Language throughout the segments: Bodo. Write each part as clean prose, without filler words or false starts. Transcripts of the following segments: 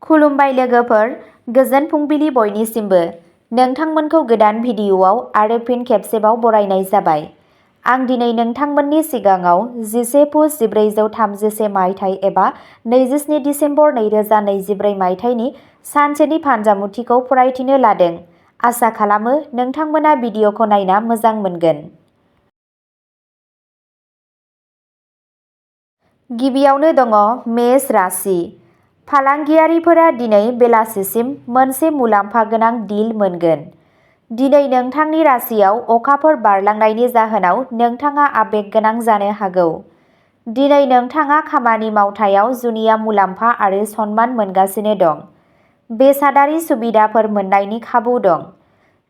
खुलुमबाय लोगोफोर, गोजोन फुंबिलि बयनिसिमबो। नोंथांमोनखौ गोदान भिडिअ'आव आरो फिन खेबसेबाव बरायनाय जाबाय। आं दिनै नोंथांमोननि सिगाङाव 14 पुस 1431 मायथाइ एबा 27 दिसेम्बर 2023 मायथाइनि सानसेनि फानजामुथिखौ फरायथिनो लादों। आसा खालामो नोंथांमोना भिडिअ'खौ नायना मोजां मोनगोन। गिबियावनो दङ मेष राशि। फालांगियारिफोरा दिनै बेलासिसिम मोनसे मुलाम्फा गोनां डिल मोनगोन। दिनै नोंथांनि राशियाव अखाफोर बारलांनायनि जाहोनाव नोंथाङा आबेग गोनां जानो हागौ। दिनै नोंथाङा खामानि मावथायाव जुनिया मुलाम्फा आरो सनमान मोनगासिनो दं। बेसादारि सुबिदाफोर मोननायनि खाबु दं।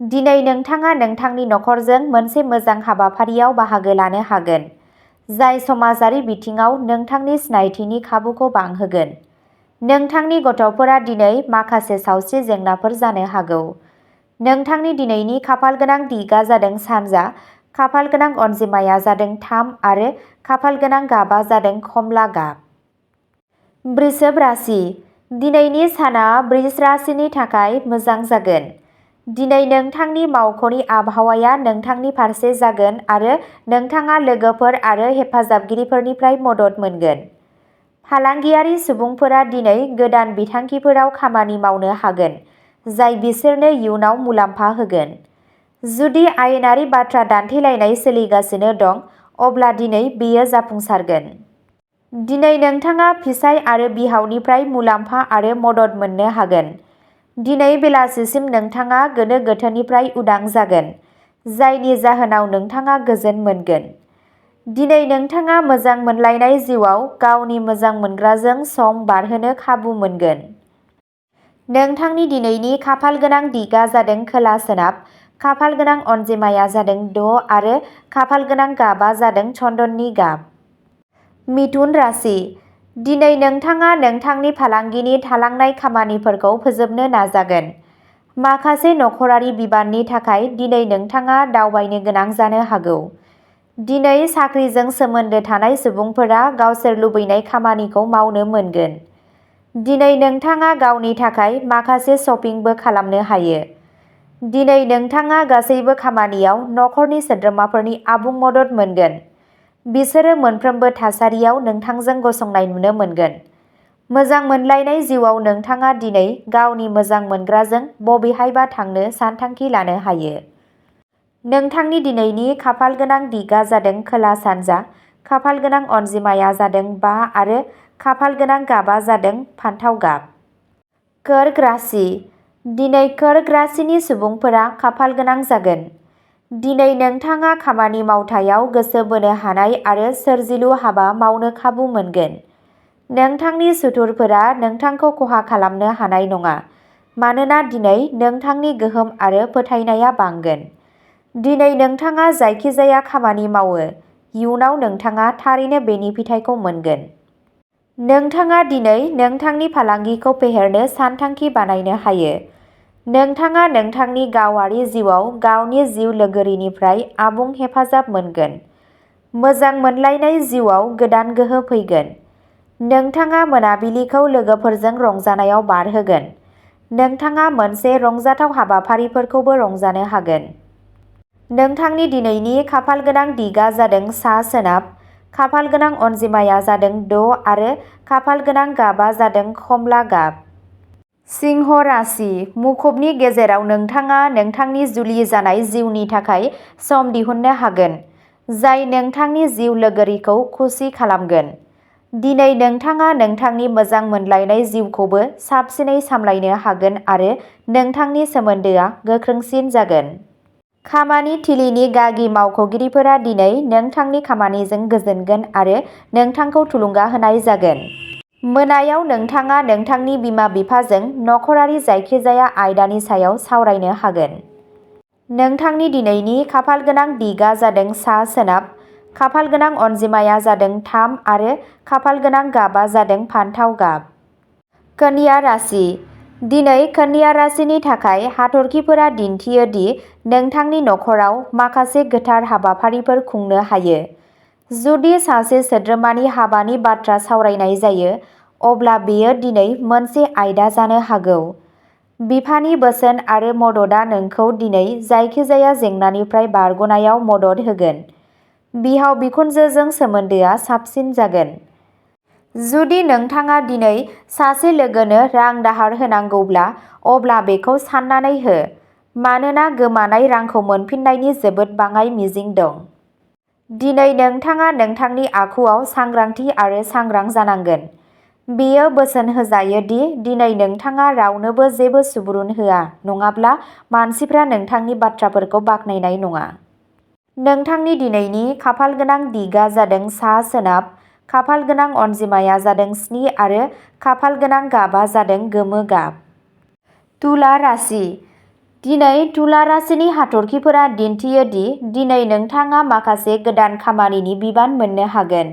दिनै नोंथाङा नोंथांनि नखरजों मोनसे मोजां हाबाफारियाव बाहागो लानो हागोन, जाय समाजारि बिथिङाव नोंथांनि सिनायथिनि खाबुखौ बांहोगोन। नोंथांनि गथ'फोरा दिनै माखासे सावस्रि जेंनाफोर जानो हागौ। नोंथांनि दिनैनि खाफालगोनां दिगआ जादों सानजा, खाफालगोनां अनजिमाया जादों 3 आरो खाफालगोनां गाबआ जादों खमला गाब। वृषभ राशि। दिनैनि साना वृष राशिनि थाखाय मोजां जागोन। दिनै नोंथांनि मावख'नि आबहावाया नोंथांनि फारसे जागोन आरो नोंथाङा लोगोफोर आरो हेफाजाबगिरिफोरनिफ्राय मदद मोनगोन। फालांगियारि सुबुंफोरा दिनै गोदान बिथांखिफोराव खामानि मावनो हागोन, जाय बिसोरनो इयुनाव मुलाम्फा होगोन। जुदि आयेनारि बाथ्रा दान्थेलायनाय सोलिगासिनो दं, अब्ला दिनै बेयो जाफुंसारगोन। दिनै नोंथाङा फिसाय आरो बिहावनिफ्राय मुलाम्फा आरो मदद मोननो हागोन। दिनै बेलासिसिम नोंथाङा गोनो गोथोनिफ्राय उदां जागोन, जायनि जाहोनाव नोंथाङा गोजोन मोनगोन। दिनै नोंथाङा मोजां मोनलायनाय जिउआव गावनि मोजां मोनग्राजों सम बारहोनो खाबु मोनगोन। नोंथांनि दिनैनि खाफालगोनां दिगआ जादों खोला सोनाब, खाफालगोनां अनजिमाया जादों 6 आरो खाफालगोनां गाबआ जादों चन्दननि गाब। मिथुन राशि। दिनै नोंथाङा नोंथांनि फालांगिनि थालांनाय खामानिफोरखौ फोजोबनो नाजागोन। माखासे नखरारि बिबाननि थाखाय दिनै नोंथाङा दावबायनो गोनां जानो हागौ। दिनै साख्रिजों सोमोन्दो थानाय सुबुंफोरा गावसोर लुबैनाय खामानिखौ मावनो मोनगोन। दिनै नोंथाङा गावनि थाखाय माखासे शपिंबो खालामनो हायो। दिनै नोंथाङा गासैबो खामानियाव नखरनि सोद्रोमाफोरनि आबुं मदद मोनगोन। बिसोरो मोनफ्रोमबो थासारियाव नोंथांजों गसंनाय नुनो मोनगोन। मोजां मोनलायनाय जिउआव नोंथाङा दिनै गावनि मोजां मोनग्राजों बबेहायबा थांनो सानथांखि लानो हायो। नोंथांनि दिनैनि खाफालगोनां दिगआ जादों खोला सानजा, खाफालगोनां अनजिमाया जादों 5 आरो खाफालगोनां गाबआ जादों फान्थाव गाब। कर्क राशि। दिनै कर्क राशिनि सुबुंफोरा खाफालगोनां जागोन। दिनै नोंथाङा खामानि मावथायाव गोसो बोनो हानाय आरो सोरजिलु हाबा मावनो खाबु मोनगोन। नोंथांनि सुथुरफोरा नोंथांखौ खहा खालामनो हानाय नङा, मानोना दिनै नोंथांनि गोहोम आरो फोथायनाया बांगोन। दिनै नोंथाङा जायखिजाया खामानि मावो, इयुनाव नोंथाङा थारैनो बेनि फिथायखौ मोनगोन। नोंथाङा दिनै नोंथांनि फालांगिखौ फेहेरनो सानथांखि बानायनो हायो। नोंथाङा नोंथांनि गावारि जिउआव गावनि जिउ लोगोरिनिफ्राय आबुं हेफाजाब मोनगोन। मोजां मोनलायनाय जिउआव गोदान गोहो फैगोन। नोंथाङा मोनाबिलिखौ लोगोफोरजों रंजानायाव बारहोगोन। नोंथाङा मोनसे रंजाथाव हाबाफारिफोरखौबो रंजानो हागोन। नोंथांनि दिनैनि खाफालगोनां दिगआ जादों सा सोनाब, खाफालगोनां अनजिमाया जादों 6 आरो खाफालगोनां गाबआ जादों खमला गाब। सिंह राशि। मुखुबनि गेजेराव नोंथाङा नोंथांनि जुलि जानाय जिउनि थाखाय सम दिहुननो हागोन, जाय नोंथांनि जिउ लोगोरिखौ खुसि खालामगोन। दिनै नोंथाङा नोंथांनि मोजां मोनलायनाय जिउखौबो साबसिनै सामलायनो हागोन आरो नोंथांनि सोमोन्दोआ गोख्रोंसिन जागोन। खामानि थिलिनि गागि मावख'गिरिफोरा दिनै नोंथांनि खामानिजों गोजोनगोन आरो नोंथांखौ थुलुंगा होनाय जागोन। मोनायाव नोंथाङा नोंथांनि बिमा-बिफाजों नखरारि जायखिजाया आयदानि सायाव सावरायनो हागोन। नोंथांनि दिनैनि खाफालगोनां दिगआ जादों सा सोनाब, खाफालगोनां अनजिमाया जादों 3 आरो खाफालगोनां गाबआ जादों फान्थाव गाब। कन्या राशि। दिनै कन्या राशिनि थाखाय हाथरखिफोरा दिन्थियो दि नोंथांनि नखराव माखासे गोथार हाबाफारिफोर खुंनो हायो। जुदि सासे सोद्रोमानि हाबानि बाथ्रा सावरायनाय जायो, अब्ला बेयो दिनै मोनसे आयदा जानो हागौ। बिफानि बोसोन आरो मददआ नोंखौ दिनै जायखिजाया जेंनानिफ्राय बारग'नायाव मदद होगोन। बिहाव बिखुनजोजों सोमोन्दोआ साबसिन जागोन। जुदि नोंथाङा दिनै सासे लोगोनो रां दाहार होनांगौब्ला अब्ला बेखौ सान्नानै हो, मानोना गोमानाय रांखौ मोनफिन्नायनि जोबोद बाङाइ मिजिं दं। दिनै नोंथाङा नोंथांनि आखुआव सांग्रांथि आरो सांग्रां जानांगोन। बेयो बोसोन होजायो दि दिनै नोंथाङा रावनोबो जेबो सुबुरुन होआ, नङाब्ला मानसिफ्रा नोंथांनि बाथ्राफोरखौ बाख्नायनाय नङा। नोंथांनि दिनैनि खाफालगोनां दिगआ जादों सा-सोनाब, खाफालगोनां अनजिमाया जादों 7 आरो खाफालगोनां गाबआ जादों गोमो गाब। तुला राशि। दिनै तुला राशिनि हाथरखिफोरा दिन्थियो दि दिनै नोंथाङा माखासे गोदान खामानिनि बिबान मोननो हागोन।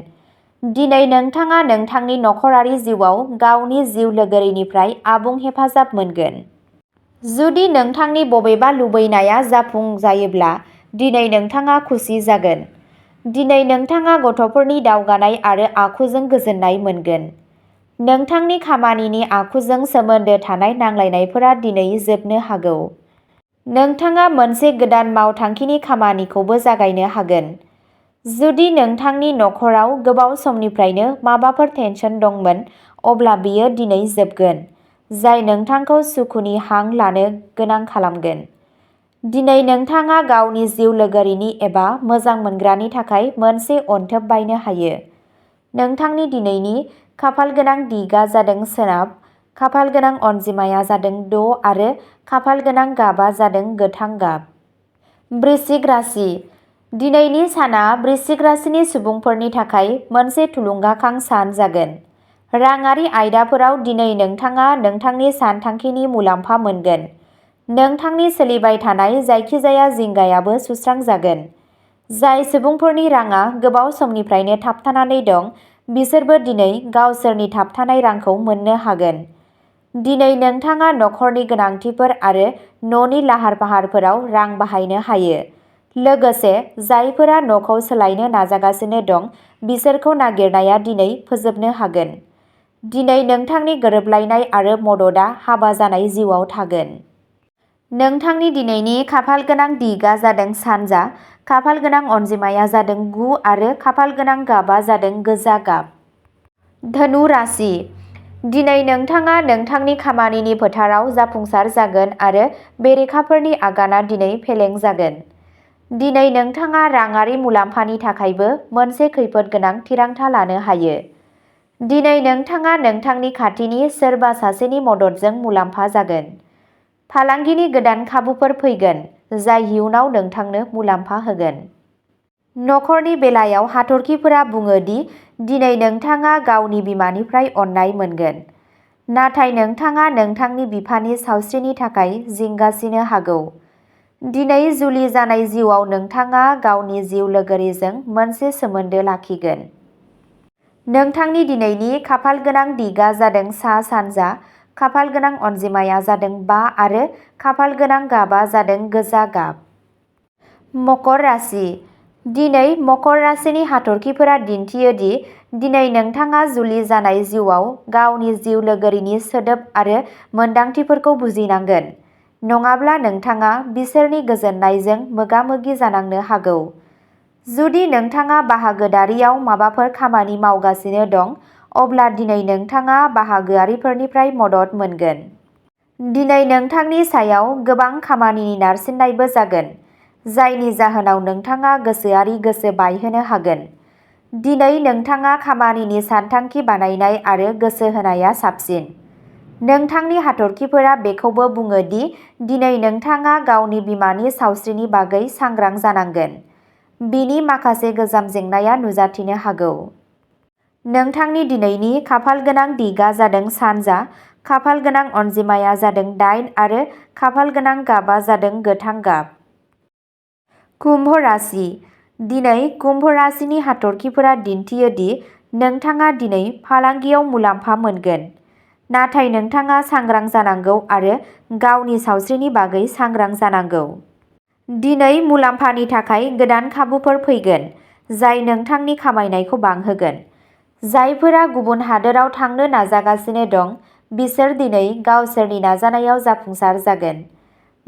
दिनै नोंथाङा नोंथांनि नखरारि जिउआव गावनि जिउ लोगोरिनिफ्राय आबुं हेफाजाब मोनगोन। जुदि नोंथांनि बबेबा लुबैनाया जाफुंजायोब्ला दिनै नोंथाङा खुसि जागोन। दिनै नोंथाङा गथ'फोरनि दावगानाय आरो आखुजों गोजोननाय मोनगोन। नोंथांनि खामानिनि आखुजों सोमोन्दो थानाय नांलायनायफोरा दिनै जोबनो हागौ। नोंथाङा मोनसे गोदान मावथांखिनि खामानिखौबो जागायनो हागोन। जुदि नोंथांनि नखराव गोबाव समनिफ्रायनो माबाफोर टेनसन दंमोन, अब्ला बेयो दिनै जोबगोन, जाय नोंथांखौ सुखुनि हां लानो गोनां खालामगोन। दिनै नोंथाङा गावनि जिउ लोगोरिनि एबा मोजां मोनग्रानि थाखाय मोनसे अनथोब बायनो हायो। नोंथांनि दिनैनि खाफालगोनां दिगआ जादों सोनाब, खाफालगोनां अनजिमाया जादों 6 आरो खाफालगोनां गाबआ जादों गोथां गाब। वृश्चिक राशि। दिनैनि साना वृश्चिक राशिनि सुबुंफोरनि थाखाय मोनसे थुलुंगाखां सान जागोन। राङारि आयदाफोराव दिनै नोंथाङा नोंथांनि सानथांखिनि मुलाम्फा मोनगोन। नोंथांनि सोलिबाय थानाय जायखिजाया जिंगायाबो सुस्रांजागोन। जाय सुबुंफोरनि राङा गोबाव समनिफ्रायनो थाबथानानै दं, बिसोरबो दिनै गावसोरनि थाबथानाय रांखौ मोननो हागोन। दिनै नोंथाङा नखरनि गोनांथिफोर आरो न'नि लाहार-फाहारफोराव रां बाहायनो हायो। लोगोसे जायफोरा न'खौ सोलायनो नाजागासिनो दं, बिसोरखौ नागिरनाया दिनै फोजोबनो हागोन। दिनै नोंथांनि गोरोबलायनाय आरो मददआ हाबा जानाय जिउआव थागोन। नोंथांनि दिनैनि खाफालगोनां दिगआ जादों सानजा, खाफालगोनां अनजिमाया जादों 9 आरो खाफालगोनां गाबआ जादों गोजा गाब। धनु राशि। दिनै नोंथाङा नोंथांनि खामानिनि फोथाराव जाफुंसार जागोन आरो बेरेखाफोरनि आगानआ दिनै फेलें जागोन। दिनै नोंथाङा राङारि मुलाम्फानि थाखायबो मोनसे खैफोद गोनां थिरांथा लानो हायो। दिनै नोंथाङा नोंथांनि खाथिनि सोरबा सासेनि मददजों मुलाम्फा जागोन। फालांगिनि गोदान खाबुफोर फैगोन, जाय इयुनाव नोंथांनो मुलाम्फा होगोन। नखरनि बेलायाव हाथरखिफोरा बुङो दि दिनै नोंथाङा गावनि बिमानिफ्राय अननाय मोनगोन। नाथाय नोंथाङा नोंथांनि बिफानि सावस्रिनि थाखाय जिंगासिनो हागौ। दिनै जुलि जानाय जिउआव नोंथाङा गावनि जिउ लोगोरिजों मोनसे सोमोन्दो लाखिगोन। नोंथांनि दिनैनि खाफालगोनां दिगआ जादों सा-सानजा, खाफालगोनां अनजिमाया जादों 5 आरो खाफालगोनां गाबआ जादों गोजा गाब। मकर राशि। दिनै मकर राशिनि हाथरखिफोरा दिन्थियो दि दिनै नोंथाङा जुलि जानाय जिउआव गावनि जिउ लोगोरिनि सोदोब आरो मोनदांथिफोरखौ बुजिनांगोन, नङाब्ला नोंथाङा बिसोरनि गोजोननायजों मोगा-मोगि जानांनो हागौ। जुदि नोंथाङा बाहागोदारियाव माबाफोर खामानि मावगासिनो दं, अब्ला दिनै नोंथाङा बाहागोआरिफोरनिफ्राय मदद मोनगोन। दिनै नोंथांनि सायाव गोबां खामानिनि नारसिननायबो जागोन, जायनि जाहोनाव नोंथाङा गोसोआरि गोसो बायहोनो हागोन। दिनै नोंथाङा खामानिनि सानथांखि बानायनाय आरो गोसो होनाया साबसिन। नोंथांनि हाथरखिफोरा बेखौबो बुङो दि दिनै नोंथाङा गावनि बिमानि सावस्रिनि बागै सांग्रां जानांगोन। बिनि माखासे गोजाम जेंनाया नुजाथिनो हागौ। नोंथांनि दिनैनि खाफालगोनां दिगआ जादों सानजा, खाफालगोनां अनजिमाया जादों 8 आरो खाफालगोनां गाबआ जादों गोथां गाब। कुम्भ राशि। दिनै कुम्भ राशिनि हाथरखिफोरा दिन्थियो दि नोंथाङा दिनै फालांगियाव मुलाम्फा मोनगोन। नाथाय नोंथाङा सांग्रां जानांगौ आरो गावनि सावस्रिनि बागै सांग्रां जानांगौ। दिनै मुलाम्फानि थाखाय गोदान खाबुफोर फैगोन, जाय नोंथांनि खामायनायखौ बांहोगोन। जायफोरा गुबुन हादोराव थांनो नाजागासिनो दं, बिसोर दिनै गावसोरनि नाजानायाव जाफुंसार जागोन।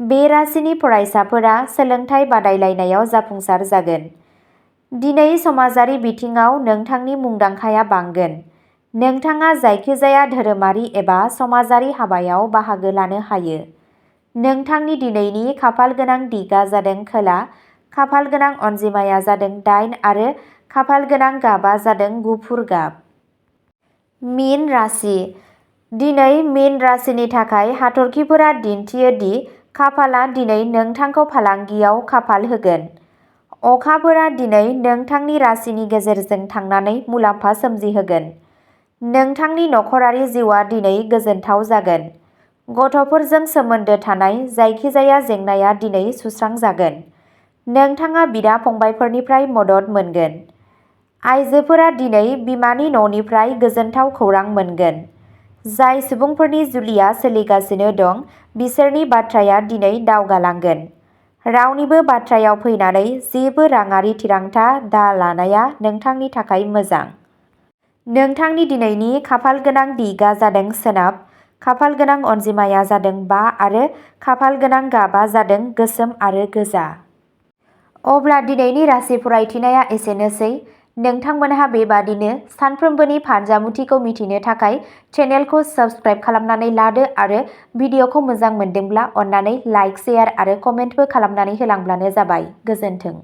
बे राशिनि फरायसाफोरा सोलोंथाइ बादायलायनायाव जाफुंसार जागोन। दिनै समाजारि बिथिङाव नोंथांनि मुंदांखाया बांगोन। नोंथाङा जायखिजाया धोरोमारि एबा समाजारि हाबायाव बाहागो लानो हायो। नोंथांनि दिनैनि खाफालगोनां दिगा जादों खोला, खाफालगोनां अनजिमाया जादों 8 आरो खाफालगोनां गाबा जादों गुफुर गाब। मीन राशि। दिनै मीन राशिनि थाखाय हाथरखिफोरा दिन्थियो दि खाफालआ दिनै नोंथांखौ फालांगियाव खाफाल होगोन। अखाफोरा दिनै नोंथांनि राशिनि गेजेरजों थांनानै मुलाम्फा सोमजिहोगोन। नोंथांनि नखरारि जिउआ दिनै गोजोनथाव जागोन। गथ'फोरजों सोमोन्दो थानाय जायखिजाया जेंनाया दिनै सुस्रांजागोन। नोंथाङा बिदा-फंबायफोरनिफ्राय मदद मोनगोन। आइजोफोरा दिनै बिमानि न'निफ्राय गोजोनथाव खौरां मोनगोन। जाय सुबुंफोरनि जुलिया सोलिगासिनो दं, बिसोरनि बाथ्राया दिनै दावगालांगोन। रावनिबो बाथ्रायाव फैनानै जेबो राङारि थिरांथा दा लानाया नोंथांनि थाखाय मोजां। नोंथांनि दिनैनि खाफालगोनां दिगा जादों सोनाब, खाफालगोनां अनजिमाया जादों 5 आरो खाफालगोनां गाबा जादों गोसोम आरो गोजा। अब्ला दिनैनि राशि फरायथिनाया एसेनोसै। नोंथांमोनहा बेबादिनो सानफ्रोमबोनि फानजामुथिखौ मिथिनो थाखाय चेनेलखौ साबस्क्राइब खालामनानै लादो आरो भिडिअखौ मोजां मोनदोंब्ला अन्नानै लाइक, शेयार आरो कमेन्टबो खालामनानै होलांब्लानो जाबाय। गोजोन्थों।